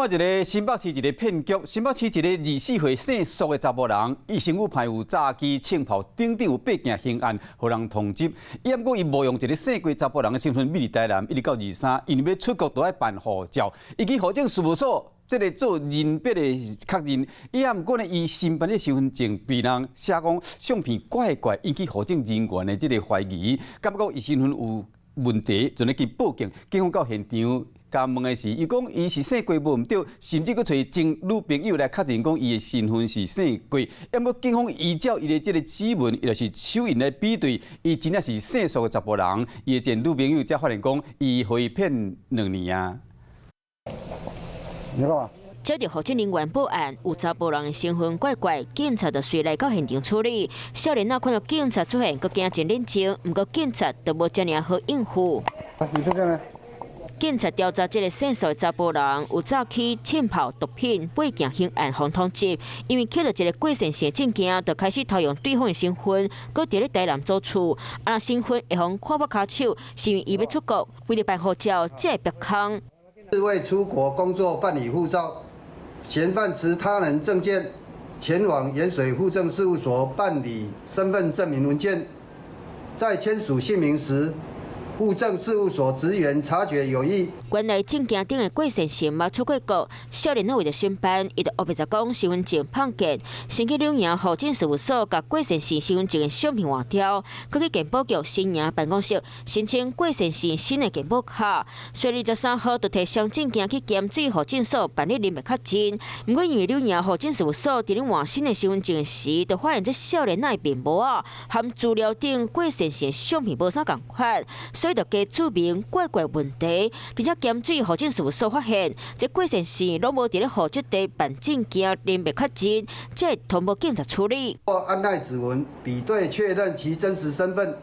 一个新北市一个騙局，新北市一个24歲姓蘇的查埔人，伊身軀歹有早期槍炮等等有八件刑案，予人通緝。伊毋過伊冒用一个姓郭查埔人的身份，秘佇台南，一直到23，因為欲出國都愛辦護照，伊去戶政事務所這个做人別的確認，伊也毋過呢，伊新辦的身份證被人寫講相片怪怪，引起戶政人員的這个懷疑，感覺講伊身份有問題，就咧去報警，警方到現場。共問的時，伊講伊是姓郭無毋對，甚至閣揣前女朋友來確認講伊的身份是姓郭。毋過警方依照伊的這个指紋，伊就是手印來比對，伊真正是姓蘇的查埔人。伊的前女朋友才發現講，伊予伊騙2年啊。你幹嘛？接著戶政人員報案，有查埔人的身份怪怪，警察就隨來到現場處理。少年仔看到警察出現，閣驚真冷靜，毋過警察就無遮爾好應付。你這個呢？警察調查這个姓蘇的查埔人，有早起槍炮、毒品、八件刑案予通緝，因為抾著一个郭先生證件，就開始偷用對方的身份，閣佇咧台南租厝。啊，身份會予人看破跤手，是因為伊欲出國，為著辦護照，才會煏空。是為出國工作辦理護照，嫌犯持他人證件前往鹽水戶政事務所辦理身份證明文件，在簽署姓名時，戶政事務所職員察覺有異。原來證件頂的郭先生嘛出過國，少年仔為著申辦，伊就烏白講身份證碰見，先去柳營戶政事務所共郭先生身份證的相片換掉，閣去健保局新營辦公室申請郭先生新的健保卡。所以23號就提雙證件去鹹水戶政所辦理人別確認。毋過因為柳營戶政事務所佇咧換新的身份證時，就發現這少年仔的面膜仔和資料頂郭先生相片無啥仝款，所以就加註明怪怪問題，而且鹹水戶政事務所發現，這郭先生攏無佇咧戶籍地辦證件，人別確認，才會通報警察處理。按捺指紋比對確認其真實身份，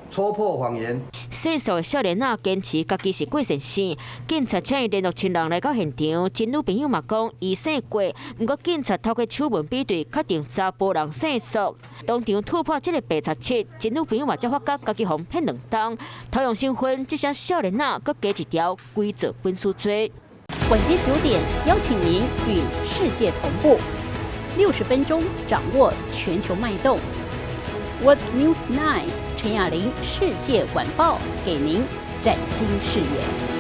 戳破謊言。姓蘇的少年仔堅持家己是郭先生，警察請伊聯絡親人來到現場，前女朋友嘛講伊姓郭，毋過警察透過手紋比對，確定查埔人姓蘇，當場戳破這个白賊七，前女朋友嘛才發覺家己予人騙2冬，偷用身份，這聲少年仔閣加一條偽造文書罪。晚間9點，邀請您與世界同步，60分鐘掌握全球脈動。World News 9 陳雅玲世界晚報，給您嶄新視野。